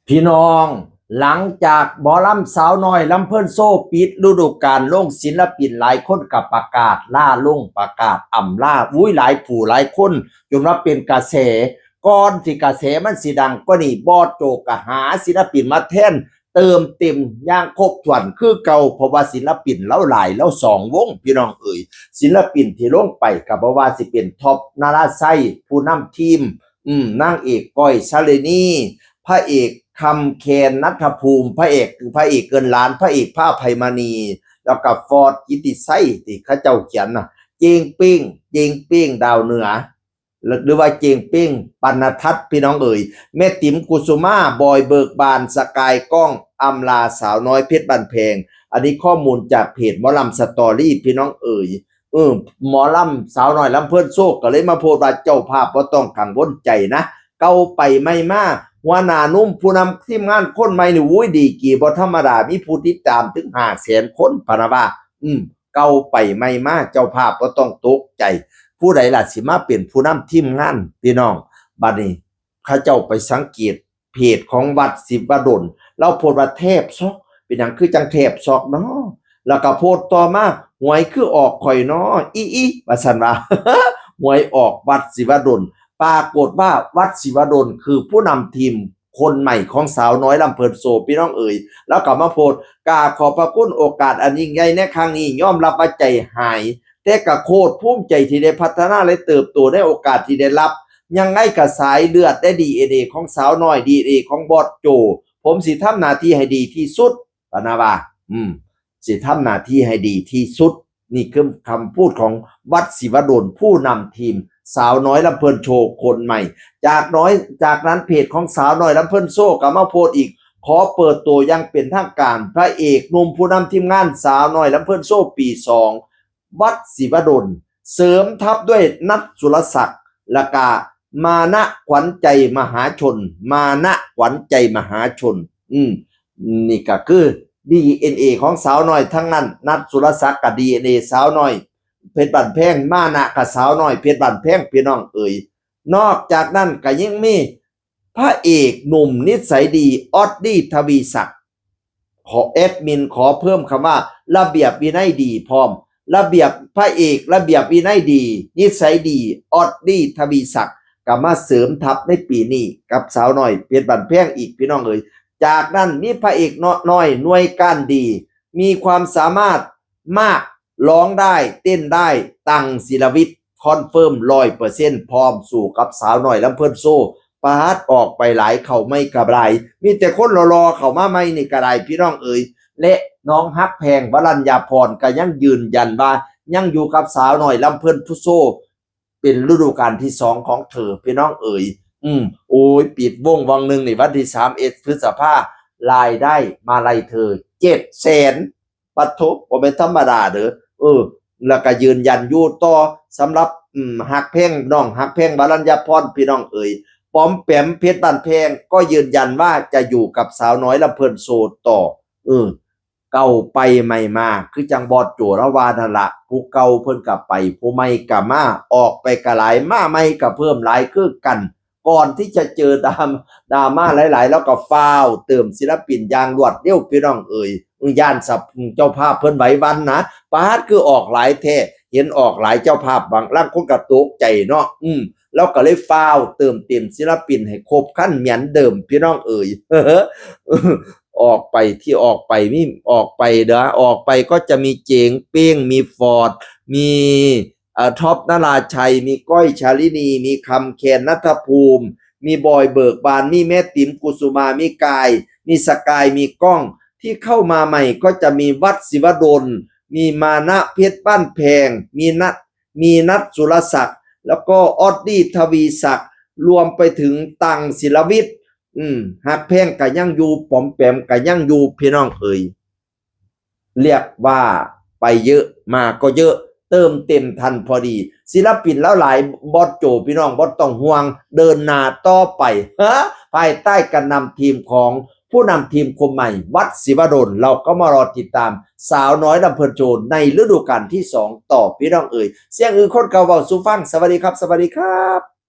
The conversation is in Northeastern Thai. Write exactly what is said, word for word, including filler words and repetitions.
พี่น้อง หลังจากหมอลำสาวน้อยลำเพลินโชว์ปิดฤดูกาลลง ศิลปินหลายคนก็ประกาศลาลง ประกาศอำลา อุ้ย หลายผู้หลายคน จนว่าเป็นกระแส ก่อนที่กระแสมันสิดังกว่านี้ บอสโจก็หาศิลปินมาแทน เติมเต็มอย่างครบถ้วนคือเก่า เพราะว่าศิลปินลาวหลาย ลาวสองวง พี่น้องเอ๋ย ศิลปินที่ลงไปก็บ่ว่าสิเป็นท็อป นราชัย ผู้นำทีม อืม นางเอกก้อย ชาลินี พระเอกคำแคน ณัฐภูมิ พระเอก พระเอกเงินล้าน พระเอกผ้าไพมณี แล้วก็ฟอร์ด กิตติชัย ที่เขาเจ้าเขียนนะ เจงเป้ง เจงเป้ง ดาวเหนือ หรือว่าเจงเป้ง ปณทัศน์ พี่น้องเอ๋ย แม่ติ๋ม กุสุมา บอย เบิกบาน สกาย ก้อง อำลา สาวน้อยเพชรบ้านแพง อันนี้ข้อมูลจากเพจหมอลำสตอรี่ พี่น้องเอ๋ย เออ หมอลำสาวน้อยลำเพลินโชว์ก็เลยมาโพสต์ว่า เจ้าภาพบ่ต้องกังวลใจนะ เก่าไปใหม่มา หัวหน้าหนุ่มผู้นำทีมงานคนใหม่นี่ อุ้ย ดีกรีบ่ธรรมดา มีผู้ติดตามถึงห้าแสนคน พะนะว่า อืม เก่าไปใหม่มา เจ้าภาพบ่ต้องตกใจ ผู้ใดล่ะสิมาเป็นผู้นำทีมงาน พี่น้อง บัดนี้ เขาเจ้าไปสังเกตเพจของวัดศิวดล ลาวโพสต์ว่าแทบช็อก เป็นหยังคือจั่งแทบช็อกเนาะ แล้วก็โพสต์ต่อมา หวยคือออกข่อยเนาะ อีอี ว่าซั่นว่า หวยออกวัดศิวดล ปรากฏว่าวัดศิวดลคือผู้นำทีมคนใหม่ของสาวน้อยลำเพลินโชว์ พี่น้องเอ๋ย แล้วก็มาโพสต์ กราบขอบพระคุณโอกาสอันยิ่งใหญ่ในครั้งนี้ ยอมรับว่าใจหาย แต่ก็โคตรภูมิใจที่ได้พัฒนาและเติบโตในโอกาสที่ได้รับ ยังไงก็สายเลือดและ ดีเอ็นเอ ของสาวน้อย ดีเอ็นเอ ของบอสโจ ผมสิทำหน้าที่ให้ดีที่สุด ปะนะว่า อืม สิทำหน้าที่ให้ดีที่สุด นี่คือคำพูดของวัดศิวดล ผู้นำทีมสาวน้อยลำเพลินโชว์คนใหม่ จากน้อย จากนั้นเพจของสาวน้อยลำเพลินโชว์ก็มาโพสต์อีก ขอเปิดตัวอย่างเป็นทางการ พระเอกหนุ่มผู้นำทีมงานสาวน้อยลำเพลินโชว์ปีสอง วัดศิวดล เสริมทัพด้วยนัทสุรศักดิ์ และกามานะขวัญใจมหาชน มานะขวัญใจมหาชน อืม นี่ก็คือ ดีเอ็นเอ ของสาวน้อยทั้งนั้น นัทสุรศักดิ์กับ ดีเอ็นเอ สาวน้อยเพชรบ้านแพง มานะกับสาวน้อยเพชรบ้านแพง พี่น้องเอ๋ย นอกจากนั้นก็ยังมีพระเอกหนุ่มนิสัยดี ออดดี้ ทวีศักดิ์ ขอแอดมินขอเพิ่มคำว่าระเบียบวินัยดีพร้อม ระเบียบ พระเอกระเบียบวินัยดี นิสัยดี ออดดี้ ทวีศักดิ์ ก็มาเสริมทัพในปีนี้กับสาวน้อยเพชรบ้านแพงอีก พี่น้องเอ๋ย จากนั้นมีพระเอกน้อยหน่วยก้านดี มีความสามารถมาก ร้องได้ เต้นได้ ตัง ศิลวิทย์ คอนเฟิร์ม ร้อยเปอร์เซ็นต์ พร้อมสู้กับสาวน้อยลำเพลินโชว์ ปาด ออกไปหลาย เข้าใหม่ก็หลาย มีแต่คนหล่อๆเข้ามาใหม่นี่ก็ได้ พี่น้องเอ๋ย และน้องฮักแพง วรัญญาพร ก็ยังยืนยันว่ายังอยู่กับสาวน้อยลำเพลินโชว์ เป็นฤดูกาลที่สองของเธอ พี่น้องเอ๋ย อืม โอ้ย ปิดวงวังหนึ่งนี่ วันที่สามเอ็ด พฤษภา รายได้มาลัยเธอ เจ็ดแสน ปัดโถ บ่แม่นธรรมดาเด้อ เออ แล้วก็ยืนยันอยู่ต่อ สำหรับ อืม ฮักแพง น้องฮักแพง วรัญญาพร พี่น้องเอ๋ย ปอมแปม เพชรบ้านแพง ก็ยืนยันว่าจะอยู่กับสาวน้อยลำเพลินโชว์ต่อ เออ เก่าไปใหม่มา คือจั่งบอสโจลาวานั่นละ ผู้เก่าเพิ่นก็ไป ผู้ใหม่ก็มา ออกไปก็หลาย มาใหม่ก็เพิ่มหลายคือกัน ก่อนที่จะเจอดราม่า ดราม่าหลายๆ แล้วก็ฟ้าวเติมศิลปินอย่างรวดเร็ว พี่น้องเอ๋ย ย้านสับ เจ้าภาพเพิ่นไหวหวั่นนะ ปาด คือออกหลายแท้ เห็นออกหลายเจ้าภาพ บางลางคนก็ตกใจเนาะ อืม แล้วก็เลยฟ้าวเติมเต็มศิลปินให้ครบครันเหมือนเดิม พี่น้องเอ๋ย ออกไป ที่ออกไป มี ออกไปเด้อ ออกไปก็จะมีเจ๋งเป้ง มีฟอร์ด มี เอ่อ ท็อป นราชัย มีก้อย ชาลินี มีคำแคน ณัฐภูมิ มีบอย เบิกบาน มีแม่ติ๋ม กุสุมา มีกาย มีสกาย มีก้อง ที่เข้ามาใหม่ก็จะมีวัดศิวดล มีมานะ เพชรบ้านแพง มีนัท มีนัท สุรศักดิ์ แล้วก็ออดดี้ ทวีศักดิ์ รวมไปถึงตัง ศิลวิทย์ อืม ฮักแพงก็ยังอยู่ ปอมแปมก็ยังอยู่ พี่น้องเอ๋ย เรียกว่าไปเยอะ มาก็เยอะ เติมเต็มทันพอดี ศิลปินลาวหลาย บอสโจ พี่น้องบ่ต้องห่วง เดินหน้าต่อไป ฮะ ภายใต้การนำทีมของผู้นำทีมคนใหม่ วัดศิวดล เราก็มารอติดตามสาวน้อยลำเพลินโชว์ในฤดูกาลที่สองต่อ พี่น้องเอ๋ย เสียงอื่นคนเก่าเว้าสู่ฟัง สวัสดีครับ สวัสดีครับ